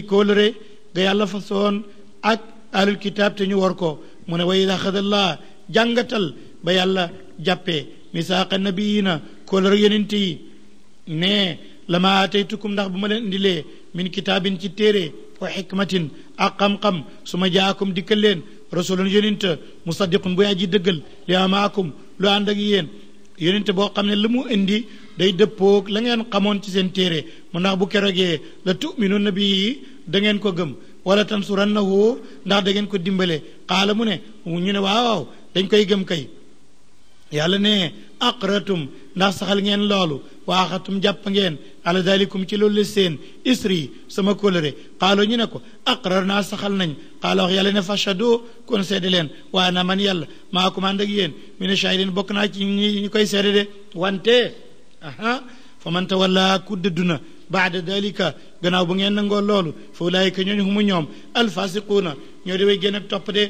kóolëre ga yàlla façon ak ahlul kitaab te ñu war ko mu ne wa id axadallah jàngatal ba yàlla jàppee misaaqa nabiyina kóolëre yonent yi ne lama ataytukum ndax bu ma leen indilee min kitaabin ci téere wa xikmatin ak xam-xam su ma jaakum dikkal leen rasulun yonent musaddiqun bu aji dëggal li amaakum lu ànd ak yéen yonent boo xam ne lu mu indi day dëppoog la ngeen xamoon ci seen téere mu ndax bu kerogee la tu'minuna bihi da ngeen ko gëm wala tansurannahu ndax da ngeen ko dimbale xaala mu ne ñu ne waaw dañ koy gëm kay yàlla ne aqratum ndax saxal ngeen loolu waaxatum jàpp ngeen ala dalikum ci loolu la seen isri sama kóllëre xaalo ñu ne ko aqrar naa saxal nañ xaala wax yàlla ne fashadu kon seede leen waaye na man yàlla maa ko ànd ak yéen mina shahidin bokk naa ci ñi koy seede de wante fa man tawalla ku dëddu na baada dalika gannaaw bu ngeen nangoo loolu fa ulaayika ñooñu humu ñoom alfasiquuna ñoo di way génn ak topp de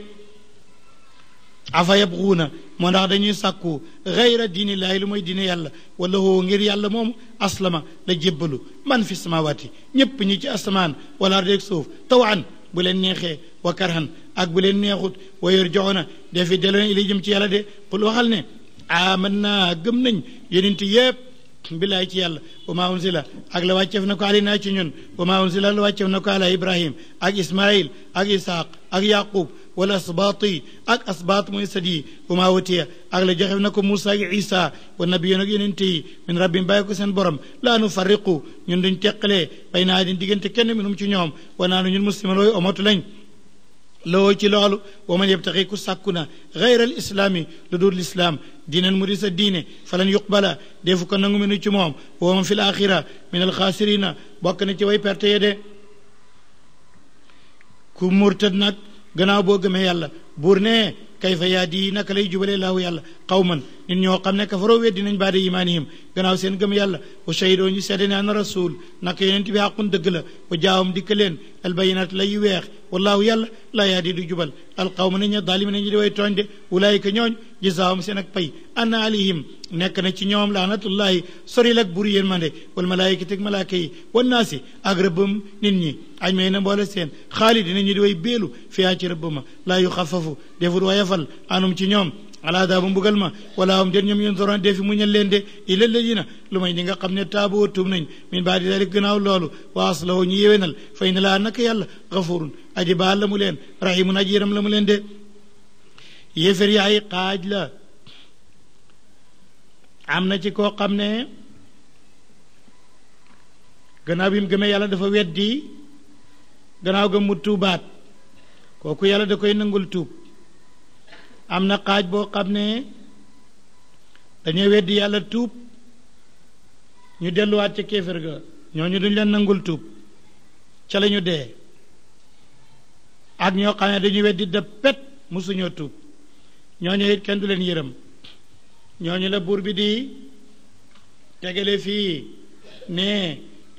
afa yabxuuna moo ndax dañuy sàkku gayra diinillaahi lu mooy diine yàlla wala hoo ngir yàlla moomu aslama la jébbalu man fi samawaati ñépp ñi ci asamaan wala ardeeg suuf tawan bu leen neexee wa karhan ak bu leen neexut wa yarjiuna defi delloo ilay jëm ci yàlla de qul waxal ne aman naa gëm nañ yonent yépp billaay ci yàlla wa maa unsila ak la wàcceef na ko alayna ci ñun wa maa unsila la wàcceef na ko ala ibrahim ak ismail ak isaaq ak yaqub wala asbaati ak asbaat mooy sët yi wa maa wutiya ak la joxeef na ko Muusa ak Isa wa nabiyoon ak yonent yi min rabbim bàyyi ko seen borom laa nu farriqu ñun duñ teqalee bayna ahadin diggante kenn minhum ci ñoom wa naanu ñun musliman wooyu omatu lañ loo ci loolu wa man yabtaxi ku sàkku na gayra al islaami lu dul lislaam diinan mu di sa diine falan yuqbala defu ko nangu minu ci moom wa man fi l axira min alxaasirina bokk na ci way perte ye de ku murtad nag gannaaw boo gëmee yàlla buur ne kayfa yaadi naka lay jubalee laahu yàlla qawman nit ñoo xam ne kafaroo weddi nañ baada imaanihim gannaaw seen gëm yàlla wa shahidoo ñu seede ne ana rasul naka yonent bi xaqun dëgg la wa jaawam dikka leen albayinaat lay yu weex wallaahu yàlla laa yaadi du jubal alqawma nañ ña daalimi nañu di way tooñ de ulaayika ñooñ jazaawam seen ak pay anna alayhim nekk na ci ñoom laanatullahi soril ak buri yërmande wal malaayikati ak malaaka yi wan naasi ak rëbbam nit ñi añ may na mboole seen xaalidi nañu di way beelu fiyaa ci rëbbama laa yu xafafu defut wayafal anum ci ñoom ala daabu mbugal ma wala am den ñoom yun soroon defi muñal leen de illa ladina lu may ñi nga xam ne taaboo tuub nañ min baadi dalik gannaaw loolu wa aslahu ñu yéwénal fa inna laa naka yàlla gafurun aji baal la mu leen rahimun aji yaram la mu leen de yéefér yi ay xaaj la am na ci koo xam ne gannaaw bi mu gëmee yàlla dafa weddi gannaaw ga mu tuubaat kooku yàlla da koy nangul tuub am na xaaj boo xam ne dañuy weddi yàlla tuub ñu delluwaat ca kéefër ga ñooñu duñ leen nangul tuub ca la ñu dee ak ñoo xam ne dañuy weddi da pet musuñoo tuub ñooñu it kenn du leen yërëm ñooñu la buur bi di tegale fii ne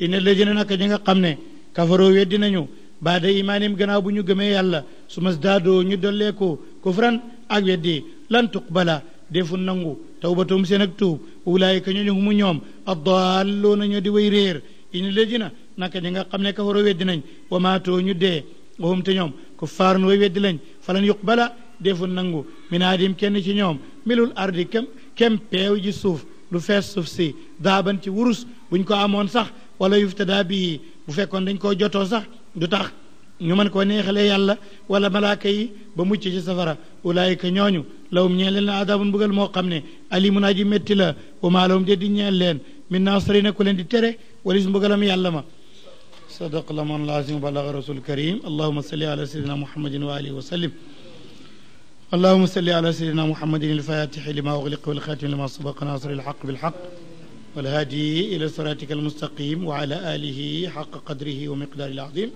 inna lajina naka ñi nga xam ne kafaroo weddi nañu baada imaanim gannaaw bu ñu gëmee yàlla su mas daadoo ñu dolleeku kufran ak weddi lan tuqbala defu nangu tawbatum seen ak tuub ulaayika ñooñu humu ñoom addaalluuna ñoo di way réer inna lajina naka ñi nga xam ne kafaroo weddi nañ wa maatoo ñu dee wahum te ñoom kuffaarun way weddi lañ falan yuqbala defu nangu min aadim kenn ci ñoom milul ardi kem peew ji suuf lu fees suuf si daaban ci wurus buñ ko amoon sax wala yuftada bii bu fekkoon dañ koo jotoo sax du tax ñu mën koo neexalee yàlla wala malaaka yi ba mucc ci safara ulaayika ñooñu lawum ñeel leen la adabun mbugal moo xam ne alimun aji métti la wa maa lahum de di ñeel leen min nasrina ku leen di tere walis mbugalam yàlla ma sadaqa llaahul aziim wa balaga rasul karim allahuma salli ala sayyidina muhammadin wa alihi wa sallim اللهم صل على سيدنا محمد الفاتح لما أغلق والخاتم لما سبق ناصر الحق بالحق والهادي إلى صراطك المستقيم وعلى آله حق قدره ومقداره العظيم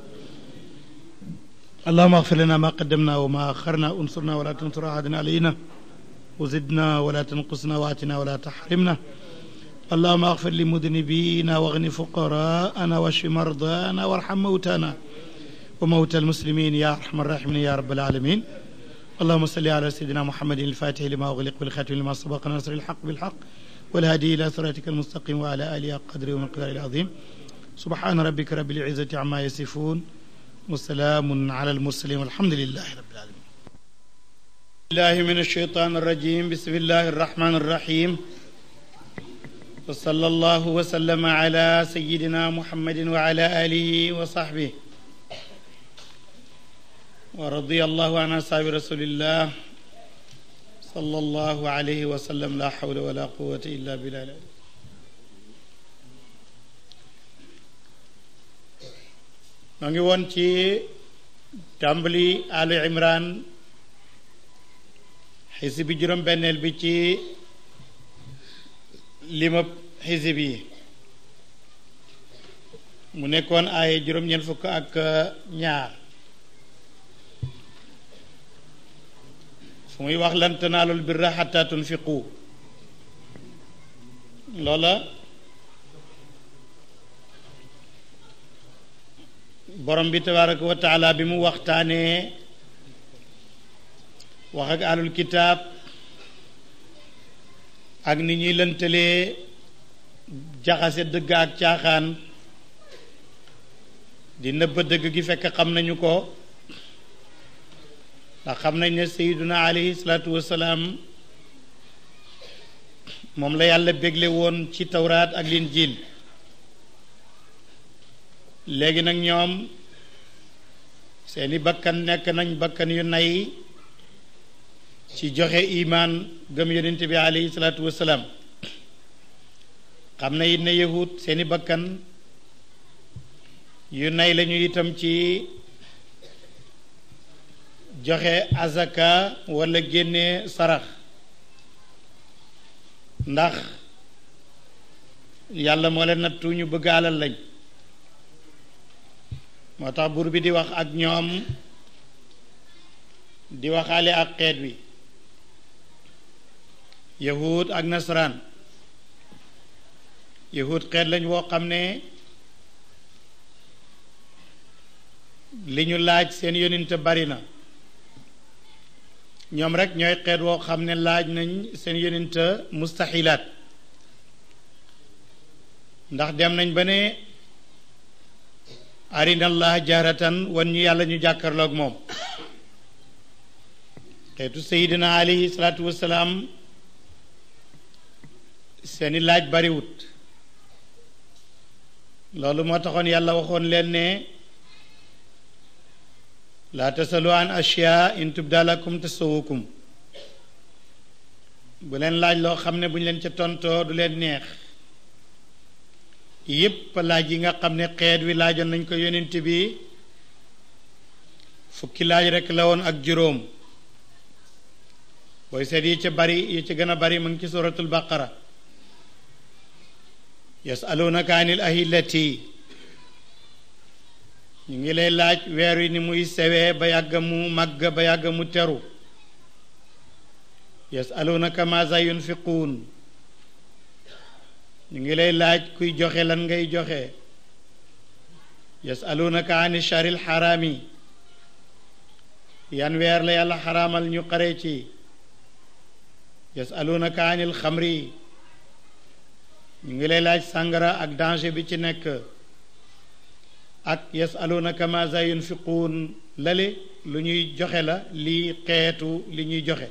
اللهم اغفر لنا ما قدمنا وما أخرنا انصرنا ولا تنصر أحدا علينا وزدنا ولا تنقصنا وآتنا ولا تحرمنا اللهم اغفر لمذنبينا واغن فقراءنا واشف مرضانا وارحم موتانا وموتى المسلمين يا أرحم الراحمين يا رب العالمين اللهم صل على سيدنا محمد الفاتح لما أغلق والخاتم لما سبق ناصر الحق بالحق والهادي إلى صراطك المستقيم وعلى آله قدره ومقداره العظيم سبحان ربك رب العزة عما يصفون وسلام على المرسلين والحمد لله رب العالمين. الله من الشيطان الرجيم. بسم الله الرحمن الرحيم. وصلى الله وسلم على سيدنا محمد وعلى آله وصحبه ورضي الله عن أصحاب رسول الله صلى الله عليه وسلم. لا حول ولا قوة إلا بالله. ma ngi woon ci tàmbali Ali Imran xisib bi juróom-benneel bi ci limab xisib yi mu nekkoon ay juróom-ñeent fukk ak ñaar fu muy wax lan tanaalul birra xatta tunfiqu. loola borom bi tabaraka wa taala bi mu waxtaanee wax ak alul kitaab ak ni ñuy lëntalee jaxase dëgg ak caaxaan di nëbba dëgg gi fekk xam nañu ko ndax xam nañ ne sayyiduna alayhi salaatu wasalaam moom la yàlla bégle woon ci tawraat ak linjiil. léegi nag ñoom seeni bakkan nekk nañ bakkan yu nay ci joxe imaan gëm yonent bi alayhi salaatu wasalaam. xam na it ne yahud seeni bakkan yu nay lañu itam ci joxe azaka wala génne sarax ndax yàlla moo leen nattu ñu bëgg alal lañ. moo tax buur bi di wax ak ñoom di waxaale ak xeet wi yahud ak nasaraan. yahud xeet lañ woo xam ne li ñu laaj seen yonent bari na. ñoom rek ñooy xeet woo xam ne laaj nañ seen yonent mustaxilaat ndax dem nañ ba ne arina allah jahratan wan ñu yàlla ñu jàkkarloog moom. xeetu sayidina alayhi salaatu wasalaam seeni laaj bariwut. loolu moo taxoon yàlla waxoon leen ne laa tasalu an ashyaa in tubda lakum tasawukum. bu leen laaj loo xam ne bu ñu leen ca tontoo du leen neex. yépp laaj yi nga xam ne xeet wi laajoon nañ ko yonent bi fukki laaj rekk la woon ak juróom. booy seet yi ca bari yi ca gën a bari mu ngi ci suratul baqara. yasalunaka anil ahillati ñu ngi lay laaj weer wi ni muy sewee ba yàgg mu màgg ba yàgg mu teru. yasalunaka maza yunfiquun ñu ngi lay laaj kuy joxe lan ngay joxe. yasalunaka ani sharil xaraami yan weer la yàlla xaraamal ñu xare ci. yasalunaka anil xamri ñu ngi lay laaj sàngara ak danger bi ci nekk. ak yasalunaka maza yunfiquun lale lu ñuy joxe la lii xeetu li ñuy joxe.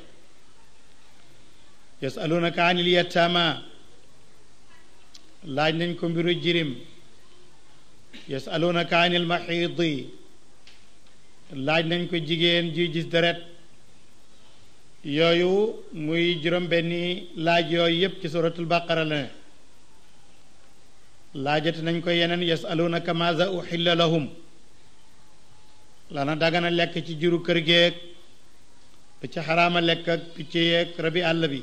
yasalunaka anil yatama laaj nañ ko mbiru jirim. yasalunaka anil maxiidi laaj nañ ko jigéen ji gis deret. yooyu muy juróom-benni laaj yooyu yépp ci suratul baqara la ne. laajati nañ ko yeneen yasalunaka maza uxilla lahum lana dagana lekk ci juru kër geeg ba ca xaraama lekk ak picc yeeg rabi àll bi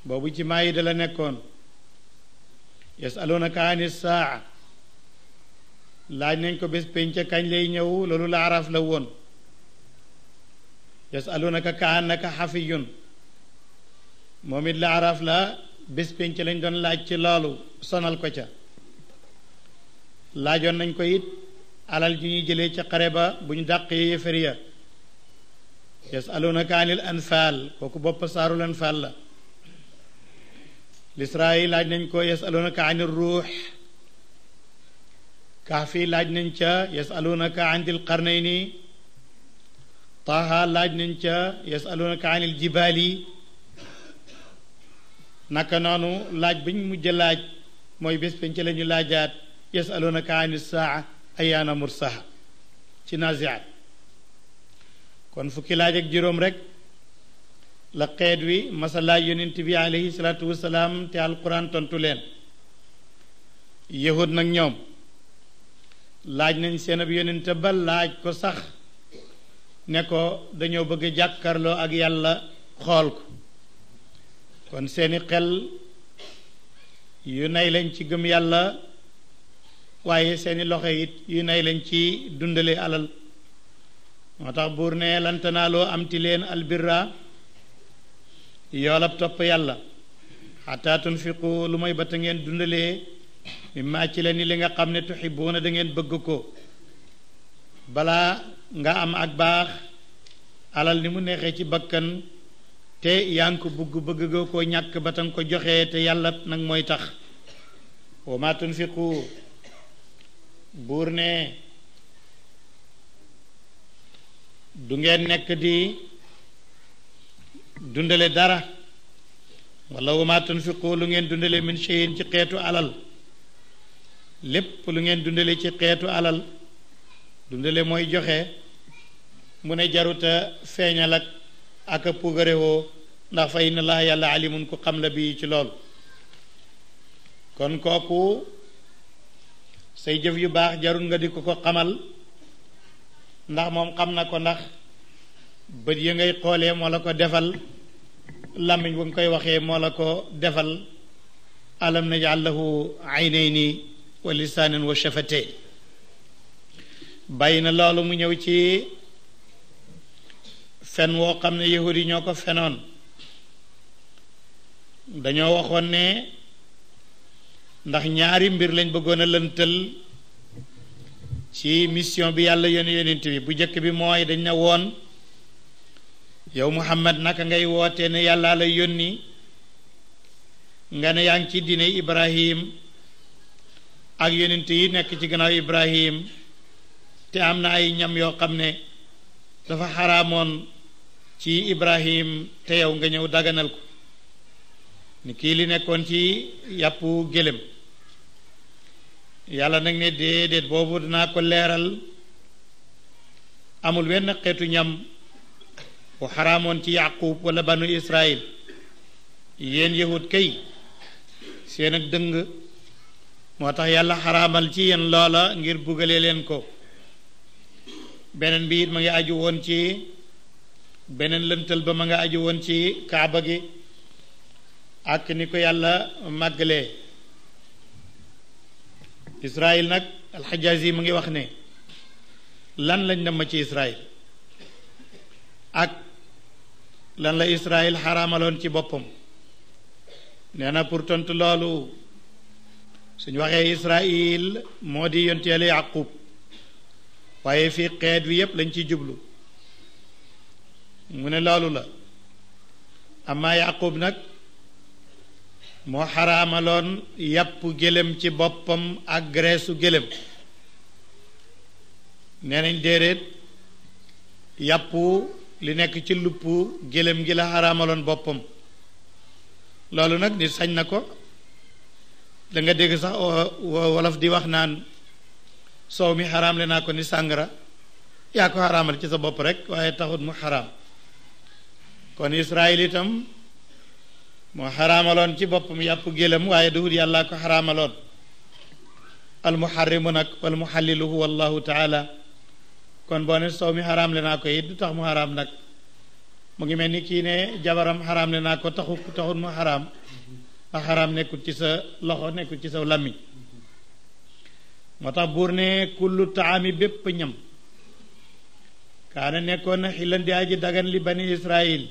boobu ci maayida la nekkoon. yasalunaka ani saa laaj nañ ko bés pénc kañ lay ñëw loolu la araf la woon. yasalunaka ka annaka xafiyun moom it la araf la bés pénc lañ doon laaj ci loolu sonal ko ca. laajoon nañ ko it alal ji ñuy jëlee ca xare ba bu ñu dàqee yéefar ya. yasalunaka anil anfaal kooku bopp saarul anfaal la. l'israa yi laaj nañ ko yasalunaka anir ruux kahfi laaj nañ ca yasalunaka an dil qarnayni taha laaj nañ ca yasalunaka anil jibaali naka noonu laaj biñ mujj laaj mooy bés penc la ñu laajaat yasalunaka anis saa ayaana mursaha ci naziat kon fukki laaj ak juróom rek la xeet wi masa laaj yonent bi alayhi salaatu wasalaam te alquran tontu leen yahud nag ñoom laaj nañ seen ab yonent ba laaj ko sax ne ko dañoo bëgg jàkkarloo ak yàlla xool ko kon seeni xel yu nay lañ ci gëm yàlla waaye seeni loxo it yu nay lañ ci dundale alal moo tax buur ne lan tanaaloo amti leen albirra yoolab topp yàlla xataa tunfiqu lu mooy ba ta ngeen dundalee mimma ci la ni li nga xam ne tuxibuuna da ngeen bëgg ko balaa nga am ak baax alal ni mu neexee ci bakkan te yaa ngi ko bëgg nga koo ñàkk ba tanga ko joxee te yàlla nag mooy tax wa ma tunfiqu buur ne du ngeen nekk di dundale dara wala wa ma tunfiqu lu ngeen dundale min shay'in ci xeetu alal lépp lu ngeen dundale ci xeetu alal dundale mooy joxe mu ne jaruta feeñal ak a puugarewoo ndax fa inna allaha yàlla alimun ku xam la bi ci lool kon kooku say jëf yu baax jarul nga di ko xamal ndax moom xam na ko ndax bët yi ngay xoolee moo la ko defal làmmiñ bu nga koy waxee moo la ko defal alam naj'al lahu aynayni wa lisaanan wa shafatayn bàyyi na loolu mu ñëw ci fen woo xam ne yahudi ñoo ko fenoon dañoo waxoon ne ndax ñaari mbir lañ bëggoon a lëntal ci mission bi yàlla yonent bi bu njëkk bi mooy dañ ne woon yow Muhammad naka ngay wootee ne yàlla la yónni nga ne yaa ngi ci diine Ibrahim ak yonent yi nekk ci gannaaw Ibrahim te am na ay ñam yoo xam ne dafa xaraamoon ci Ibrahim te yow nga ñëw daganal ko ni kii li nekkoon ci yàppu gélém yàlla nag ne déedéet boobu dinaa ko leeral amul wenn xeetu ñam bu xaraamoon ci Yaqub wala banu Israil yéen yahud kay seen ak dëng moo tax yàlla xaraamal ci yéen loola ngir buggalee leen ko beneen bi it ma ngi aju woon ci beneen lëntal ba ma nga aju woon ci kaaba gi ak ni ko yàlla màggalee Israël nag alxajazi mu ngi wax ne lan lañ dem ma ci Israël ak lan la Israël xaraamaloon ci boppam nee na pour tontu loolu suñu waxee Israël moo di yonent Yàlla Yaqub waaye fii xeet wi yépp lañ ciy jublu mu ne loolu la amma Yaqub nag moo xaraamaloon yàpp gélém ci boppam ak graisse gélém nee nañ déedéet yàpp li nekk ci lupp gélém gi la xaraamaloon boppam loolu nag nit sañ na ko da nga dégg sax wolof di wax naan soow mi xaraamle naa ko ni sàngara yaa ko xaraamal ci sa bopp rek waaye taxut mu xaraam kon Israël itam moo xaraamaloon ci boppam yàpp gélém waaye duhut yàlla ko xaraamaloon almuharrimu nag wal muhallilu huwa allahu taala kon boo ne soow mi xaraamle naa ko it du tax mu xaraam nag mu ngi mel ni kii ne jabaram xaraamle naa ko taxut mu xaraam a xaraam nekkul ci sa loxo nekkul ci sa làmmiñ moo tax buur ne kullu taami bépp ñam kaana nekkoon na xillan di aji dagan li bani Israil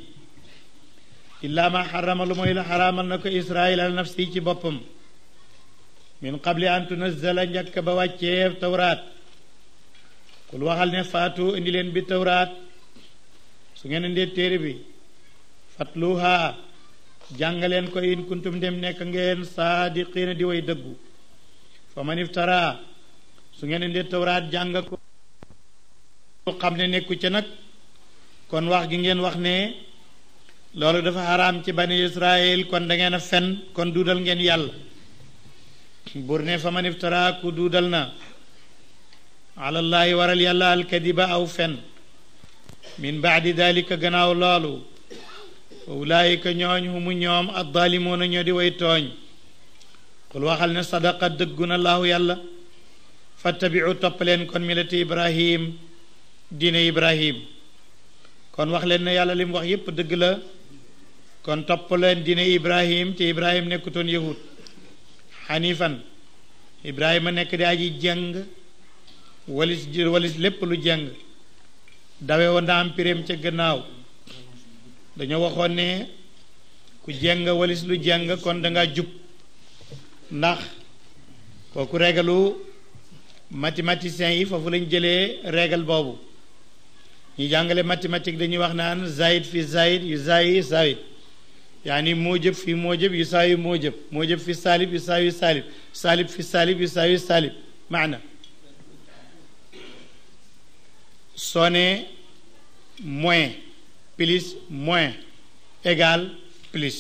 illaa ma xarama lu mooy la xaraamal na ko Israil al nafsi ci boppam min qabli an tunazzala njëkk ba wàccee tawraat kul waxal ne faatu indi leen bi tawraat su ngeen indee téere bi fatluha jàngaleen ko in kuntum dem nekk ngeen saadiqiina di way dëggu fa man iftara su ngeen indee tawraat jàng ko xam ne nekku ca nag kon wax gi ngeen wax ne loolu dafa xaraam ci bani Israël kon da ngeen a fen kon duudal ngeen yàlla buur ne fa man iftara ku duudal na alallaahi waral yàlla alkadiba aw fen min baadi dalika gannaaw loolu ulaayika ñooñ humu ñoom addaalimoona ñoo di way tooñ qul waxal ne sadaqa dëggu na laahu yàlla fattabiu topp leen kon milati ibrahim diine ibrahim kon wax leen ne yàlla li mu wax yépp dëgg la kon topp leen diine ibrahim te ibrahim nekkutoon yahud xanifan ibrahima nekk di aji jeng walis lépp lu jeng dawe woon na am piréem ca gannaaw dañoo waxoon ne ku jeng walis lu jeng kon danga jub ndax kooku régalu mathématiciens yi foofu lañ jëlee régal boobu ñu jàngale mathématique dañuy wax naan zaid fi zaid yu zaayi zaid yaani moojëb fi moojëb yu saayu moojëb moojëb fi saalib yu saayu saalib saalib fi saalib yu saayu saalib maana soo ne moins plus moins égal plus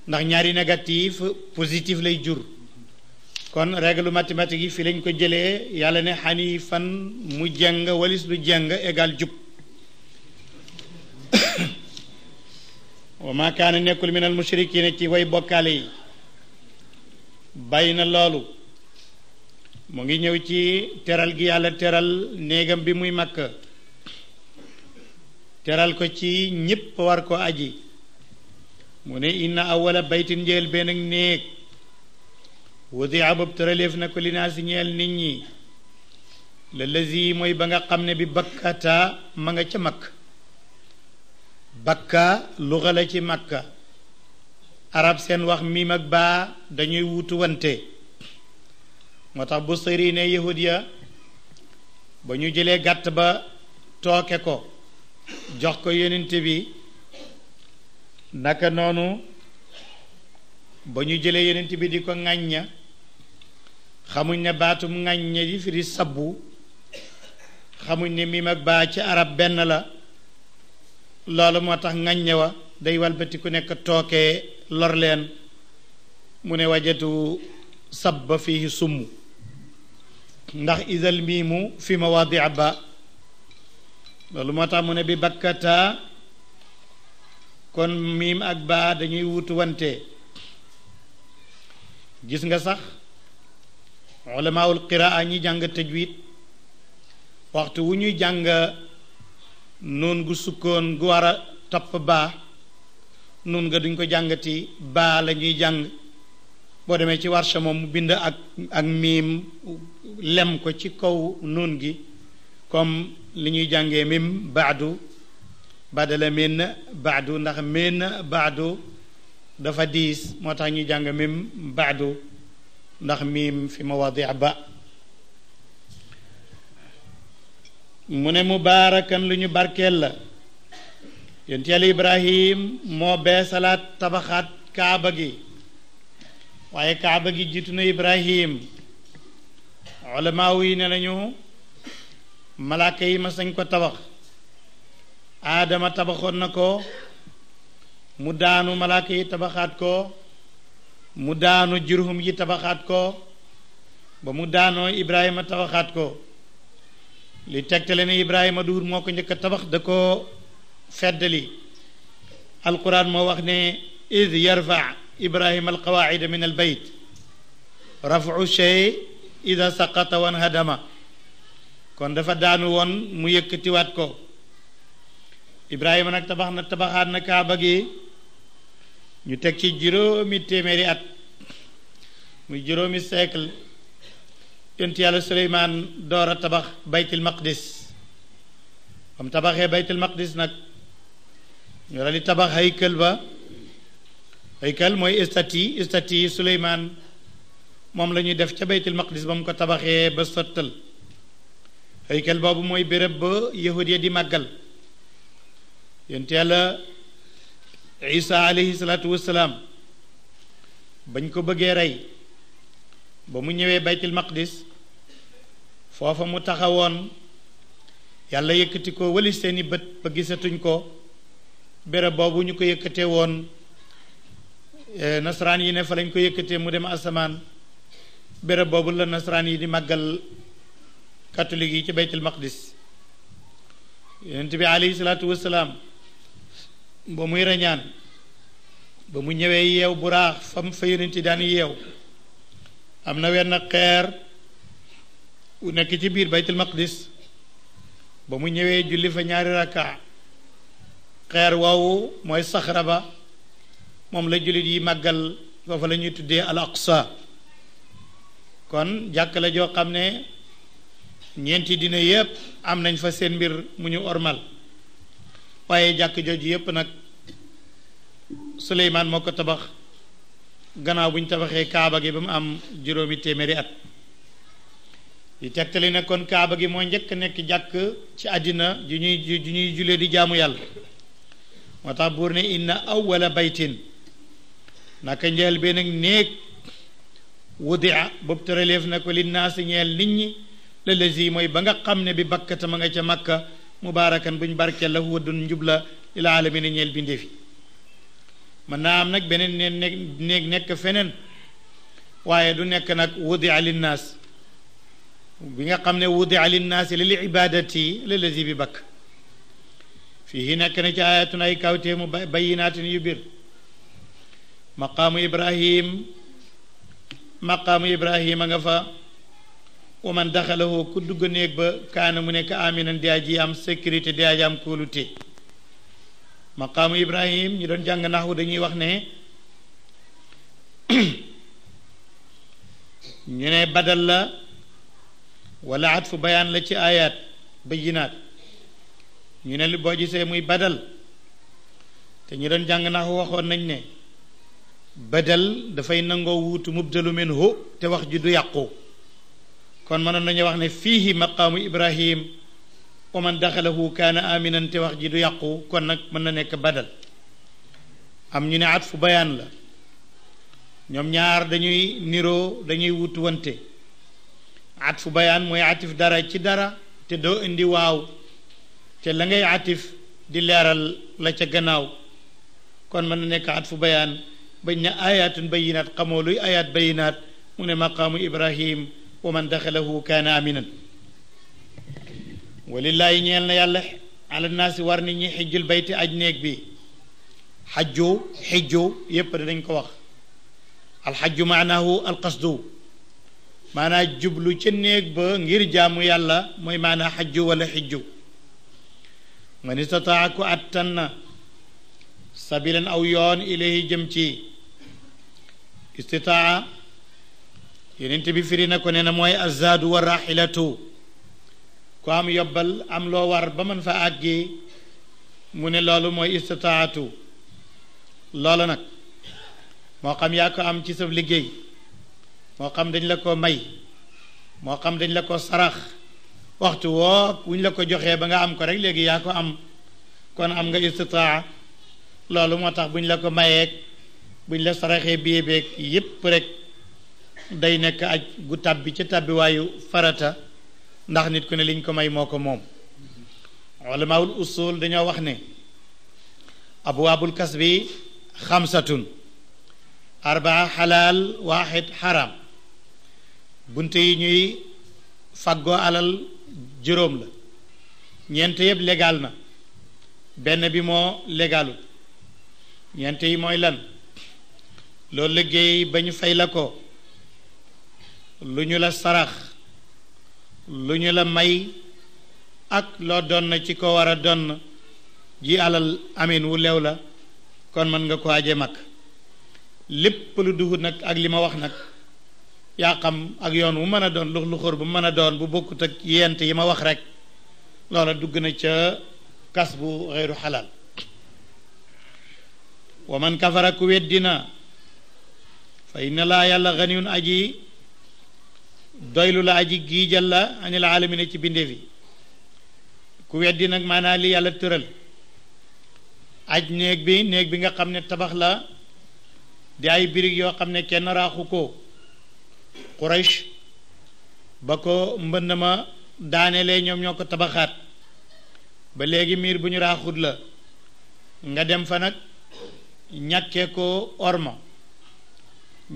ndax ñaari négatif positif lay jur kon règle mathématique yi fi lañ ko jëlee yàlla ne xanifan mu jeng walis lu jeng égal jub wa ma kaana nekkul min al mushrikiina ci way bokkaale yi bàyyi na loolu mu ngi ñëw ci teral gi yàlla teral néegam bi muy Makka teral ko ci ñépp war ko aji mu ne inna awala baytin njël benn ak néeg wudia bopp tëraleef na ko linaasi ñeel nit ñi la lazi mooy ba nga xam ne bi bakkata ma nga ca Makka bakka luxa la ci Makka arab seen wax miim ak baa dañuy wutu wante moo tax bu sëri ne yahud ya ba ñu jëlee gàtt ba tooke ko jox ko yonent bi naka noonu ba ñu jëlee yonent bi di ko ŋàñña xamuñ ne baatum ŋàñña yi fi di sabbu xamuñ ne miim ak baa ci arab benn la loolu moo tax ŋàññe wa day walbati ku nekk tookee lor leen mu ne wajatu sabba fihi summ ndax isal miimu fi mawaadi ba loolu moo tax mu ne bi bakkata kon miim ak baa dañuy wutu wante gis nga sax ulamaul qiraa ñi jàng tajwid waxtu wu ñuy jàng noon gu sukkoon gu war a topp baa noon nga duñ ko jàngati baa la ñuy jàng boo demee ci warsha moom mu bind ak miim lem ko ci kaw noon gi comme li ñuy jàngee mim baadu badala min baadu ndax min baadu dafa diis moo tax ñuy jàng mim baadu ndax miim fi mawaadi ba mu ne mubaarakan lu ñu barkeel la yonent Yàlla Ibrahim moo beesalaat tabaxaat kaaba gi waaye kaaba gi jiitu na Ibrahim ulamaaw yi ne nañu malaaka yi mas nañ ko tabax aadama tabaxoon na ko mu daanu malaaka yi tabaxaat ko mu daanu jurhum yi tabaxaat ko ba mu daanoo Ibrahima tabaxaat ko li tegtale ne Ibrahima duhur moo ko njëkk a tabax da ko feddali alquran moo wax ne id yarfa Ibrahima alqawaacida min albayt rafu shay ida saqata wan hadama kon dafa daanu woon mu yëkkatiwaat ko Ibrahima nag tabaxaat na kaaba gi ñu teg ci juróomi téeméeri at muy juróomi siècle yonent Yàlla Suleymaan door a tabax baytul maqdis am tabaxee baytul maqdis nag ñu dal di tabax haykal ba haykal mooy statue Suleymaan moom la ñuy def ca baytul maqdis ba mu ko tabaxee ba sottal haykal boobu mooy béréb ba yahud ya di màggal yonent Yàlla Isa alayhi salaatu wassalaam bañ ko bëggee rey ba mu ñëwee baytul maqdis foofa mu taxawoon yàlla yëkkati ko wali seeni bët ba gisatuñ ko béréb boobu ñu ko yëkkatee woon nasaraan yi ne fa lañ ko yëkkatee mu dem asamaan béréb boobu la nasaraan yi di màggal catholique yi ci baytul maqdis yonent bi alayhi salaatu wasalaam ba muy rañaan ba mu ñëwee yeew bu raax fam fa yonent daan yeew am na wenn xeer u nekk ci biir baytul maqdis ba mu ñëwee julli fa ñaari rakka xeer woowu mooy saxra ba moom la jullit yi màggal foofa la ñuy tuddee al aqsa kon jàkk la joo xam ne ñeenti dina yépp am nañ fa seen mbir mu ñu ormal waaye jàkk jooju yépp nag Suleymaan moo ko tabax gannaaw bu ñu tabaxee kaaba gi ba mu am juróomi téeméeri at yi tegtali ne kon kaaba gi moo njëkk nekk jàkk ci àddina ju ñuy julee di jaamu yàlla moo tax buur ne inna awwala baytin naka njël bee nag néeg wudia boobu tëraleef na ko linnaasi ñeel nit ñi la lazi mooy ba nga xam ne bi bakkata ma nga ca makka mubaarakan buñ barkeel la huwadun njubla lil aalamiina ñeel bindee fi mën naa am nag beneen néeg nekk feneen waaye du nekk nag wudia linnaas bi nga xam ne wudia linnaasi lil ibadati la lazi bi bakk fii nekk na ci ayatun ay kawtee mu bayinaatin yu bir maqaamu ibrahima nga fa wa man daxalahu ku dugg néeg ba kaana mu nekk aminan di aji am sécurité di aji am kóolute maqaamu ibrahim ñi doon jàng naxwu dañuy wax ne ñu ne badal la wala atfu bayaan la ci ayat bayinaat ñu ne li boo gisee muy badal te ñi doon jàng naxwu waxoon nañ ne badal dafay nangoo wuutu mubdalu minhu te wax ji du yàqu kon mënoon nañu wax ne fiihi maqaamu ibrahim wa man daxalahu kaana aminan te wax ji du yàqu kon nag mën na nekk badal am ñu ne atfu bayaan la ñoom ñaar dañuy niroo dañuy wutu wante atfu bayaan mooy atif dara ci dara te doo indi waaw te la ngay atif di leeral la ca gannaaw kon mën na nekk atfu bayaan bañ ne ayatun bayinaat xamoo luy ayat bayinaat mu ne maqaamu ibrahim wa man daxalahu kaana aminan walillaahi ñeel na yàlla ala naasi war nit ñi xijjul bayti aj néeg bi xijju yépp dañ ko wax alxajju maanaahu alqasdu maanaa jublu ca néeg ba ngir jaamu yàlla mooy maanaa xajju wala xijju man istataa ku attan na sabilan aw yoon ilayhi jëm ci istitaa yonent bi firi na ko nee na mooy azzaadu wa raxilatu ku am yobbal am loo war ba mën fa àggi mu ne loolu mooy istitaatu loolu nag moo xam yaa ko am ci sa liggéey moo xam dañ la ko may moo xam dañ la ko sarax waxtu woo wuñ la ko joxee ba nga am ko rek léegi yaa ko am kon am nga istitaa loolu moo tax buñ la ko mayeeg buñ la saraxee biye beeg yépp rek day nekk aj gu tàbbi ca tàbbiwaayu farata ndax nit ku ne liñ ko may moo ko moom ulamaul usul dañoo wax ne abwaabul kasbi xamsatun arbaa xalaal waaxid xaram bunte yi ñuy faggoo alal juróom la ñeent yëpp légal na benn bi moo légalul ñeent yi mooy lan loolu liggéey ba ñu fay la ko lu ñu la sarax lu ñu la may ak loo doon na ci ko war a doon ji alal amin wu leew la kon mën nga ko aje mag lépp lu duhut nag ak li ma wax nag yaa xam ak yoon wu mën a doon lux luxur bu mën a doon bu bokkut ak yent yi ma wax rek loola dugg na ca kas bu xeyru xalaal wa man kafara ku weddina fa inna laa yàlla ganiyun aji doylu la aji giijal la anil aalamina ci bindee fi ku weddi nag maanaa li yàlla tëral aj néeg bi nga xam ne tabax la di ay birig yoo xam ne kenn raaxu ko Quraysh ba ko mbënd ma daanelee ñoom ñoo ko tabaxaat ba léegi miir bu ñu raaxut la nga dem fa nag ñàkkee ko orma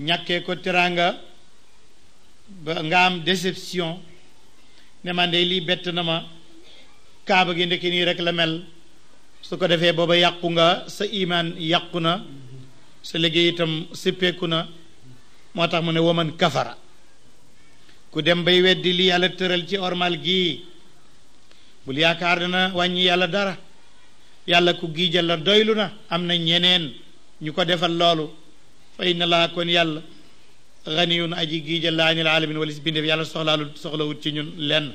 ñàkkee ko teraanga ba nga am déception ne man de lii bett na ma kaaba gi ndekki nii rek la mel su ko defee booba yàqu nga sa imaan yàqu na sa liggéey itam sippeeku na moo tax mu ne waman kafara ku dem bay weddi li yàlla tëral ci ormal gii bul yaakaar dana wàññi yàlla dara yàlla ku giijal la doylu na am na ñeneen ñu ko defal loolu fa inna laa kon yàlla ganiyun aji giijal la anil alamin walis bindéef yàlla soxlawut ci ñun lenn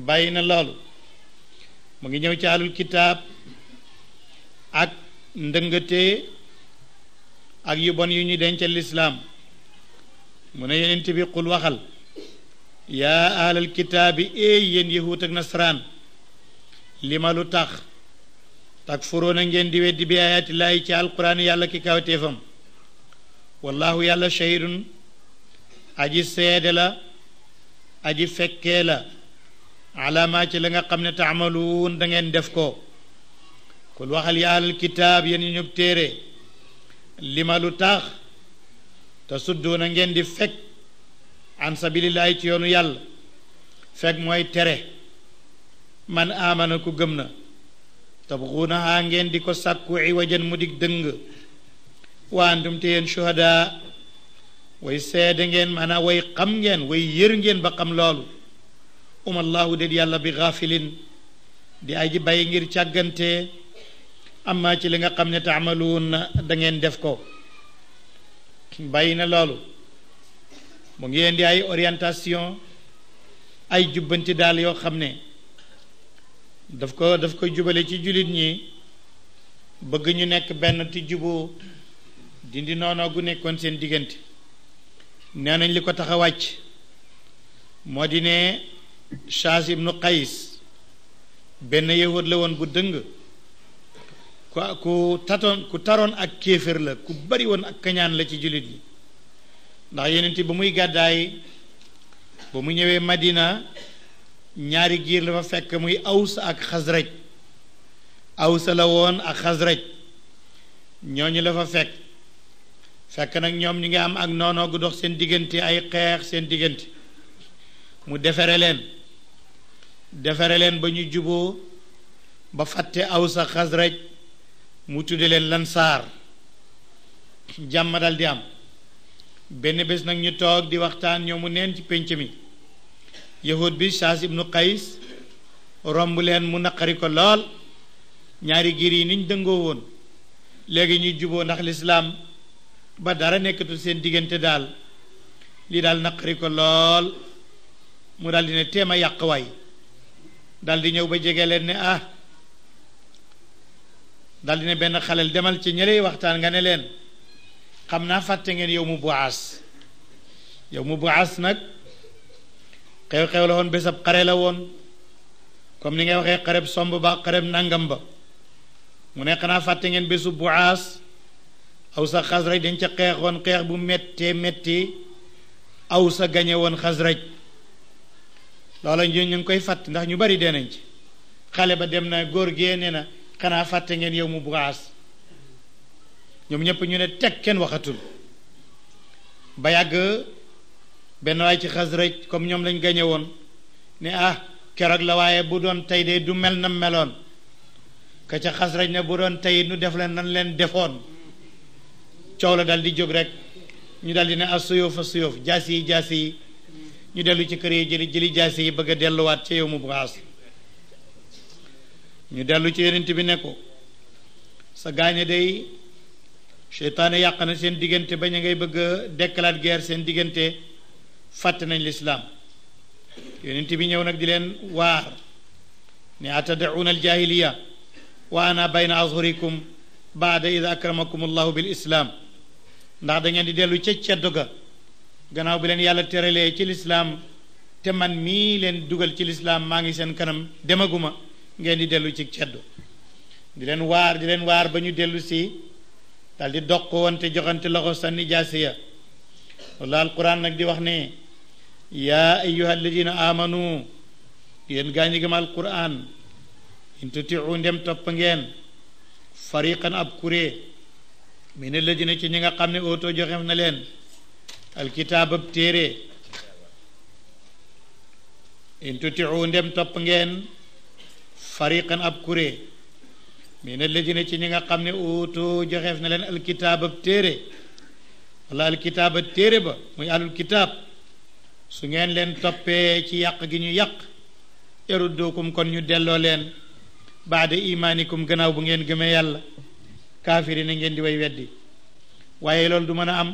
bàyyi na loolu mu ngi ñëw ci alul kitaab ak ndëngate ak yu bon yu ñu dencal lislaam mu ne yonent bi qul waxal yaa ahlal kitaabi éey yéen yahuud ak nasaraan lima lu tax takfuruuna ngeen di weddi bi ayaatillaahi ci alquraan yàlla ki kawteefam wallahu yàlla shahidun aji seede la aji fekkee la alaamaa ci la nga xam ne taamaluun da ngeen def ko kul waxal yaa ahlal kitaab yéen ñu ñëpp téere lima lu tax te sudduuna ngeen di fekk an sabilillahi ci yoonu yàlla fekk mooy tere man aamana ku gëm na tabxuunahaa ngeen di ko sàkku iwajan mu dig dëng wa antum te yéen shuhadaa way seede ngeen maanaam way xam ngeen way yër ngeen ba xam loolu umallahu déet yàlla bi gaafilin di aji bàyyi ngir càggante amma ci li nga xam ne taamaluun da ngeen def ko bàyyi na loolu mu ngi indi ay orientation ay jubbanti daal yoo xam ne daf ko jubale ci jullit ñi bëgg ñu nekk benn ti juboo dindi noonoo gu nekkoon seen diggante nee nañ li ko tax a wàcc moo di ne Shaas ibnu Qays benn yahud la woon bu dëng ku taroon ak kéefër la ku bari woon ak kañaan la ci jullit yi ndax yonent ba muy gàddaay ba mu ñëwee Madina ñaari giir la fa fekk muy Aws ak Xasraj Aws la woon ak Xasraj ñooñu la fa fekk nag ñoom ñu ngi am ak noonoo gu dox seen diggante ay xeex seen diggante mu defere leen ba ñu juboo ba fàtte Aws ak Xasraj mu tudde leen Lansaar jàmm dal di am benn bés nag ñu toog di waxtaan ñoomu neen ci pénc mi yahud bi Shaas ibnu Qays romb leen mu naqari ko lool ñaari giir yi niñ dëngoo woon léegi ñuy juboo ndax lislaam ba dara nekkatul seen diggante daal lii daal naqari ko lool mu daal di ne teema yàq waay daal di ñëw ba jege leen ne daal di ne benn xalel demal ci ñëley waxtaan nga ne leen xam naa fàtte ngeen yow mu buaas nag xew-xew la woon bésab xare la woon comme ni ngay waxee xareb somb ba xareb nangam ba mu ne xanaa fàtte ngeen bésu buaas aw sa Xasraj dañ ca xeexoon xeex bu méttee métti aw sa gañe woon Xasraj loola ñu ngi koy fàtt ndax ñu bari dee nañ ci xale ba dem na góor gee nee na xanaa fàtte ngeen yow mu buaas ñoom ñëpp ñu ne teg kenn waxatul ba yàgg benn waay ci Xasraj comme ñoom lañ gañe woon ne keroog la waaye bu doon tey de du mel na meloon ka ca Xasraj ne bu doon tey nu def leen nan leen defoon coow la dal di jóg rek ñu dal di ne suyuf jaasi yi ñu dellu ci kër yi jëli jaasi yi bëgg a delluwaat ca yow mu buaas ñu dellu ci yonent bi ne ko sa gaañe day seytaane yàq na seen diggante ba ñu ngay bëgg a dekkalaat guerre seen diggante fàtte nañ lislaam yonent bi ñëw nag di leen waar ne atad'uuna aljaahiliya wa ana bayna azhurikum baada id akramakum allahu bil islaam ndax da ngeen di dellu ca ceddo ga gannaaw bi leen yàlla teralee ci lislaam te man mii leen dugal ci lislaam maa ngi seen kanam demaguma ngeen di dellu ci ceddo di leen waar ba ñu dellu si dal di doq wante joxante loxo sànni jaasiya wala alquran nag di wax ne yaa ayyuha alladina amanu yéen gaa ñi gëm alquran in tutiu ndem topp ngeen fariqan ab kuré min alladina ci ñi nga xam ne ootoo joxef na leen alkitaab ab téere in tutiu ndem topp ngeen fariqan ab kuré min alladina ci ñi nga xam ne ootoo joxef na leen alkitaab ab téere wala alkitaab ab téere ba muy alul kitaab su ngeen leen toppee ci yàq gi ñu yàq yaruddukum kon ñu delloo leen baada imaanikum gannaaw bu ngeen gëmee yàlla kaafiri na ngeen di way weddi waaye loolu du mën a am